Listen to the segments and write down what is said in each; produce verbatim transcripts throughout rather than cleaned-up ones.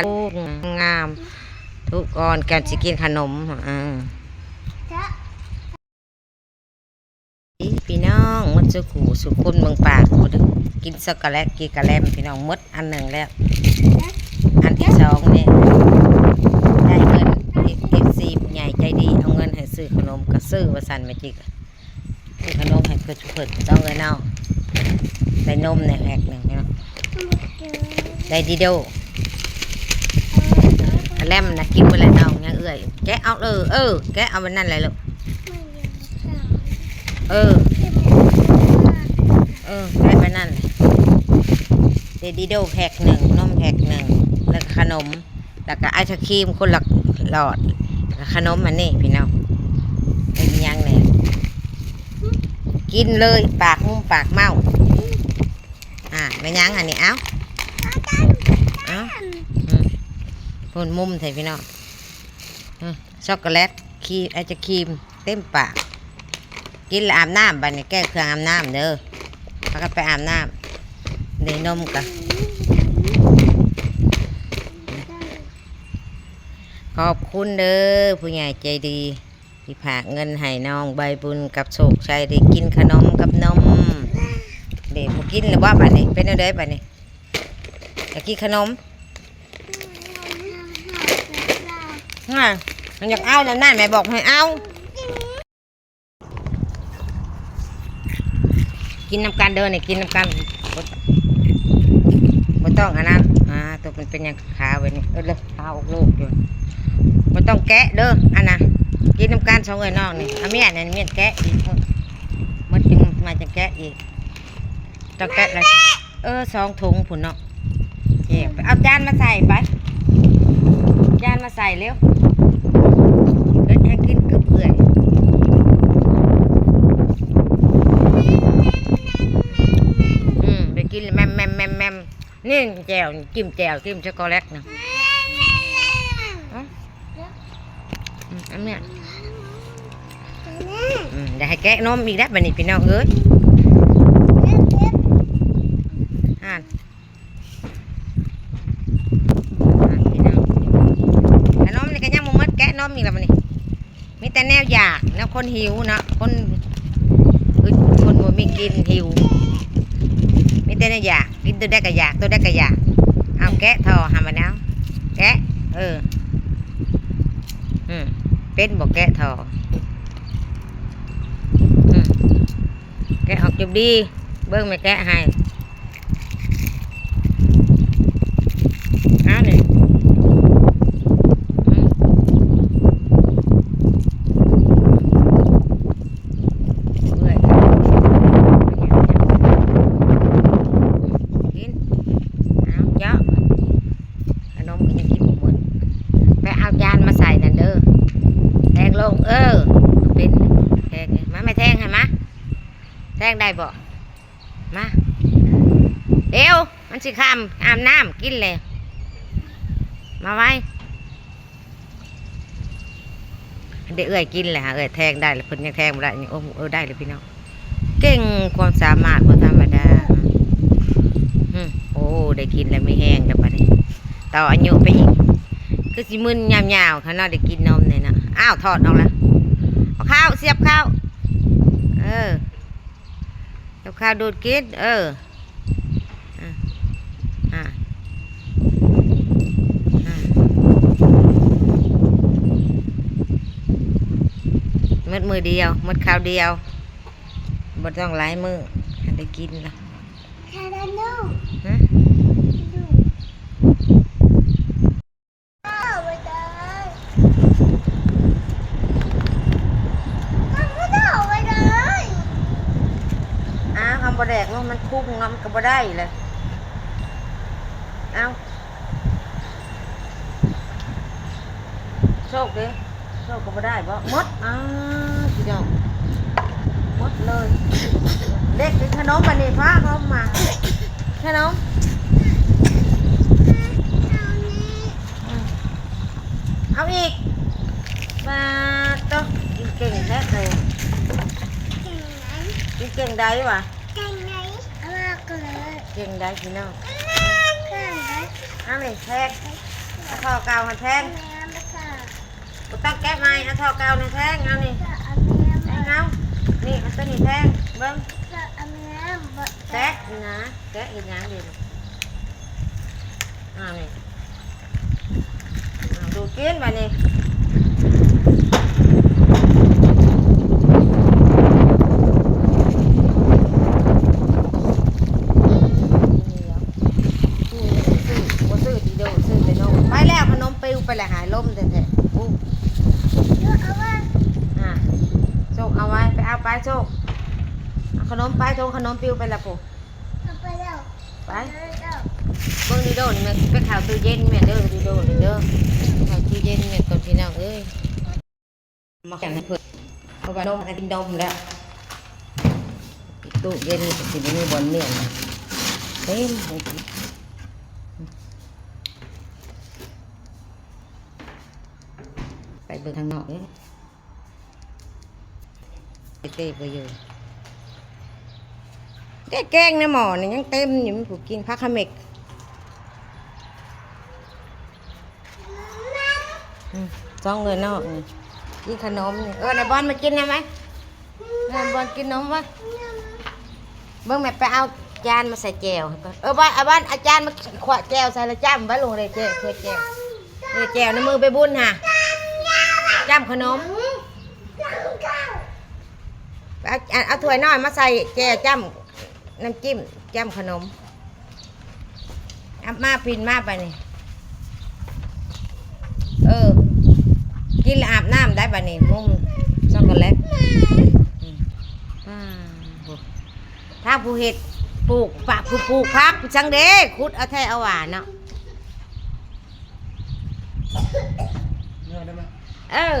ลูกงาม ทุกคนกันสิกินขนม อ่า พี่น้องหมดสุขูสุคนเมืองปากหมด กินช็อกโกแลต กินกะแลม พี่น้องหมดอันหนึ่งแล้ว อันที่สองเนี่ย ได้เงิน เอฟซี ผู้ใหญ่ใจดี เอาเงินให้ซื้อขนม ก็ซื้อว่าสั่นแม่จิก ซื้อขนมให้เพื่อนเพื่อนต้องเลยเนาะ ได้นมในแพ็คหนึ่งเนาะ ได้ดีโด อันแรกมันนะกินไปเลยเนาะ ยังเอื้อย แกะเอา เออ เออ แกะเอามันนั่นเลยลูก เออ เออ แกะไปนั่นเลย ได้ดีโดแพ็คหนึ่ง นมแพ็คหนึ่ง แล้วก็ขนม แล้วก็ไอศครีมคนละหลอด แล้วก็ขนมอันนี้พี่น้อง เป็นยังไง กินเลย ปากมุมปากเมา อ่า เป็นยังอันนี้ เอ้า เอ้า อืม พ่นมุมใส่พี่น้อง อืม ช็อกโกแลต ครีม ไอศครีม เต็มปาก กินแล้วอาบน้ำบัดนี้ แก้เครื่องอาบน้ำเด้อ พากันไปอาบน้ำ ได้นมกัน ขอบคุณเด้อ ผู้ใหญ่ใจดี ที่ฝากเงินให้น้องใบบุญกับโชคชัย ได้กินขนมกับนม เด้ บ่กินแล้วบ่บัดนี้ เป็นแนวใดบัดนี้ อยากกินขนม อ่ะ มันอยากเอาแล้วนั่น แม่บอกให้เอา กินน้ำกันเด้อนี่ กินน้ำกัน บ่ บ่ต้องอันนั้น อ่า ตัวมันเป็นหยังขาวไว้นี่ เออ เลยขาวออกลูกอยู่ บ่ต้องแกะเด้อ อันน่ะ กินน้ำกันสองเอ้ยน้องนี่ เอาเมียนอันเมียนแกะอีก หมดจึงมาจะแกะอีก ต้องแกะเลย เออ สองถุงพุ้นเนาะ เก็บ เอาจานมาใส่ไป จานมาใส่เร็ว เอิ้นให้กินกึบเอื่อย อืม ไปกินแมมแมมแมมแมม นี่แจ่ว จิ้มแจ่ว จิ้มช็อกโกแลตนะ อืม อันเนี้ย อืม อย่าให้แกะนมอีกแล้วบัดนี้พี่น้องเอ้ย อ่าน อ่านพี่น้อง ขนมนี่ก็ยังบ่หมด แกะนมอีกแล้วบัดนี้ มีแต่แนวอยาก แนวคนหิวเนาะ คนอึด คนบ่มีกิน หิว มีแต่แนวอยาก กินตัวใดก็อยาก ตัวใดก็อยาก เอาแกะถ่อหามาแล้ว แกะ เออ อืม เป็นบ่แกะถ่อ อืม แกะออกจบดี เบิ่งแม่แกะให้ อ่านี่ อืม เปื่อย กิน เอาเยาะ ขนมก็ยังกินบ่หมด ไปเอาจานมาใส่นั่นเด้อ แทงลง เออ เป็น แทง มา แม่แทงให้มา แทงได้บ่ มา เดี๋ยว มันสิข้าม อาบน้ำ กินเลย มาไว้ เดี๋ยวเอื้อยกินเลยฮะ เอื้อยแทงได้แล้ว เพิ่นยังแทงบ่ได้ นี่ โอ้ เออ ได้เลยพี่น้อง เก่ง ความสามารถบ่ธรรมดา อืม โอ้ ได้กินแล้วมีแฮงแล้วบัดนี้ ต่ออายุไปอีก คือสิมึนยามยาวขนาดได้กินนมเนี่ยนะ อ้าว ถอดออกแล้ว เอาข้าว เสียบข้าว เออ เสียบข้าวดูดกิน เออ อ่ะ อ่ะ อ่ะ หมดมื้อเดียว หมดคราวเดียว บ่ต้องหลายมื้อ ให้ได้กินละ ฮะ อ้าว คำบ่แดกเนาะ มันคุ้งเนาะ มันก็บ่ได้เลย เอ้า โชคดี โชคก็บ่ได้บ่ หมด อ้าว พี่น้อง หมดเลย เด็กกินขนมอันนี้ พาเขามา ขนม อืม เอาอีก มาต้องกินเก่งแท้เลย กินเก่งได้วะ เก่งได้พี่น้อง เอาเลยแทก เอาท่อเก่ามาแทง แม่ไม่ค่ะ บ่ต้องแกะใหม่ เอาท่อเก่านี่แทง เอานี่ ค่ะอันนี้ แทงเอา นี่เอาตัวนี้แทง เบิ่ง ค่ะอันนี้บ่ แกะนะ แกะเห็นยังดีอ่านี่อ่าดูดกินไปนี่ ซื้อบ่ซื้อดีโดซื้อแต่นม ไปแล้ว ขนมปิวไปแล้ว หายลมแท้ๆอู้ เยอะเอาว่า อ่ะโชคเอาไว้ ไปเอาไปโชค เอาขนมไป ทงขนมปิวไปละปุ๊ เอาไปแล้ว ไป ไปแล้ว เบิ่งดีโดนี่แม่ไปข่าวตู้เย็นแม่เด้อ ดีโดนี่เด้อ ข่าวตู้เย็นแม่ก่อนพี่น้องเอ้ย มาแข่งให้เพิ่น เพราะว่านมกินนมแล้ว ตู้เย็นนี่ก็สิบ่มีบ่อนเมียนเต็ม ไปเบิ่งทางนอกเด้อ เต้ๆบ่อยู่ แต่แกงในหม้อนี่ยังเต็มอยู่ มันผู้กินผักขะเม็ก อืม สองเงินนอกนี่ กินขนมนี่ เออ นายบอลมากินได้ไหม นายบอลกินนมวะ เบิ่งแม่ไปเอาจานมาใส่แจ่วให้ก่อน เออ บอล เอาบอล เอาจานมาขวดแจ่วใส่แล้วจ้ำไว้ลงเลยแจ่ว ถ้วยแจ่ว เออ แจ่วในมือไปบุญฮะ จ้ำขนม เอา เอา เอาถ้วยน้อยมาใส่แจ่วจ้ำ น้ำจิ้มจ้ำขนม อับมาปินมาไปนี่ เออ กินแล้วอาบน้ำได้ปะนี่ มุมช็อกโกแลต อืม อ่า โห ถ้าผู้เฮ็ดปลูกปะ ผู้ปลูกผักจังเด้ ขุดเอาแท้เอาหวานเนาะ เงยได้ไหม เออ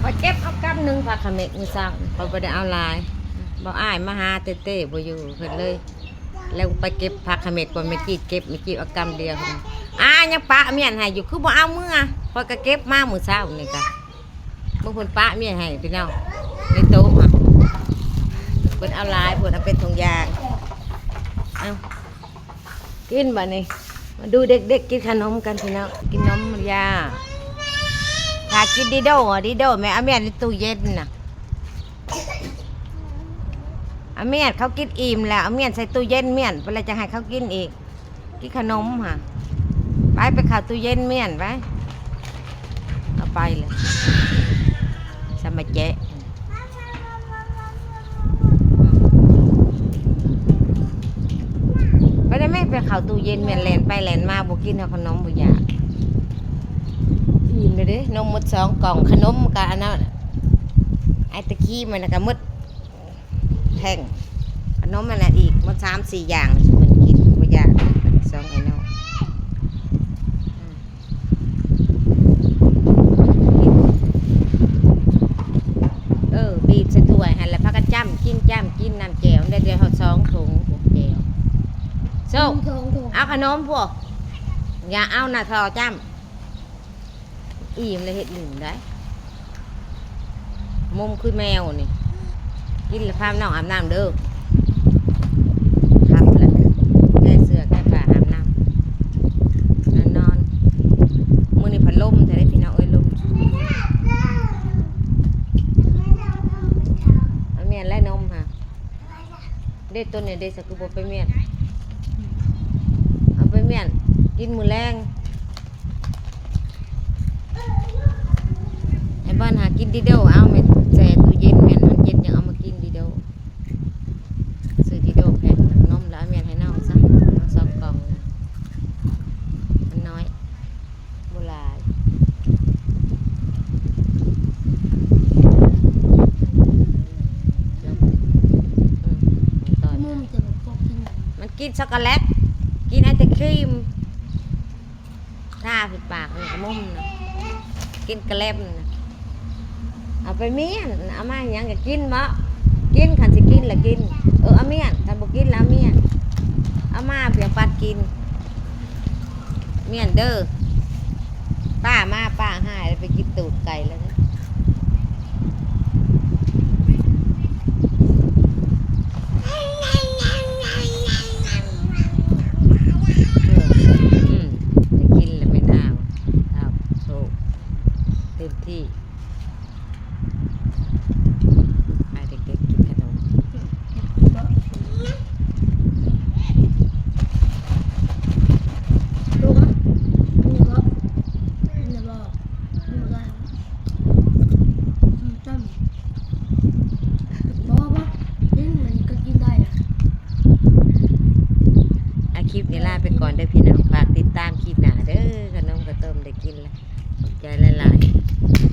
พอเก็บเอากำหนึ่งผักขะเม็กมื้อเช้า เขาบ่ได้เอาหลาย บ่อ้ายมาหาเต้ๆบ่อยู่เพิ่นเลย แล้วไปเก็บผักขะเม็กก่อน แม่จีดเก็บ แม่จีดเอากำเดียว อ่า ยังปะเมียนให้อยู่ คือบ่เอาเมือ พอยก็เก็บมามื้อเช้านี่กะ เบิ่งเพิ่นปะเมียนให้พี่น้อง ในโต๊ะอะ เพิ่นเอาหลาย เพิ่นเอาเป็นถุงยาง เอา กินบัดนี้ มาดูเด็กๆกินขนมกันพี่น้อง กินนมยา ถ้ากินดีโด้อะ ดีโด้แม่เอาเมียนในตู้เย็นน่ะ เอาเมียนเขากินอิ่มแล้ว เอาเมียนใส่ตู้เย็นเมียน เพิ่นเลยจะให้เขากินอีก กินขนมค่ะ ไป ไปเข้าตู้เย็นเมียนไป เอาไปเลย สมาแจ๊ะ ไปได้ไหม ไปเข้าตู้เย็นแม่นแล่นไปแล่นมา บ่กินเอาขนม บ่อยาก อิ่มเลยเด้ นมหมดสองกล่อง ขนมกับอันนั้น ไอตะกี้มันก็หมดแท่ง ขนมมันน่ะอีก หมดสามสี่อย่าง มันกิน บ่อยาก สองไอ้น้อง เออ บีบใส่ถ้วยหั่นแหละ พากันจ้ำกิน จ้ำกินน้ำแจ่ว ได้เดียวฮอดสองถุง แจ่ว โชค สองถุง เอาขนมพวก อย่าเอาหน้าทอจ้ำ อิ่มเลย เฮ็ดอิ่มได้ มุมคือแมวนี่ กินแล้วพาน้องอาบน้ำเด้อ ค่ำแล้ว แก้เสื้อแก้ผ้าอาบน้ำ นอนนอน มื้อนี้พัดลมแท้เด้พี่น้องเอ้ย ลม เอาเมียนและนมค่ะ เด้ตัวเนี่ยเด้ สักคือบ่ไปเมียน เอาไปเมียน กินมื้อแลง ไอ้บ้านหากินดีโด เอาไปแช่ตู้เย็น เมียนมันเย็นยังเอามากินดีโด ซื้อดีโดแพ็คนมแล้วเอาเมียนให้น้องซะ เอาสองกล่องนะ มันน้อย บ่หลาย อืม มันต่อย มุมจะแบบพวกกิน มันกินช็อกโกแลต กินไอศครีม ทาผิดปากนี่กระมุมนะ กินกระแลมนะ เอาไปเมียน เอามาหยังก็กินบ่ กิน คันสิกินละกิน เออ เอาเมียน คันบ่กินละเอาเมียน เอามาเพียงปัดกิน เมียนเด้อ ป้ามา ป้าหายแล้วไปกินตูดไก่แล้วนะ เ คลิปนี้ลาไปก่อนเด้อพี่น้อง ฝากติดตามคลิปหน้าเด้อ ขนมข้าวต้มได้กินแล้ว ขอบใจหลายๆ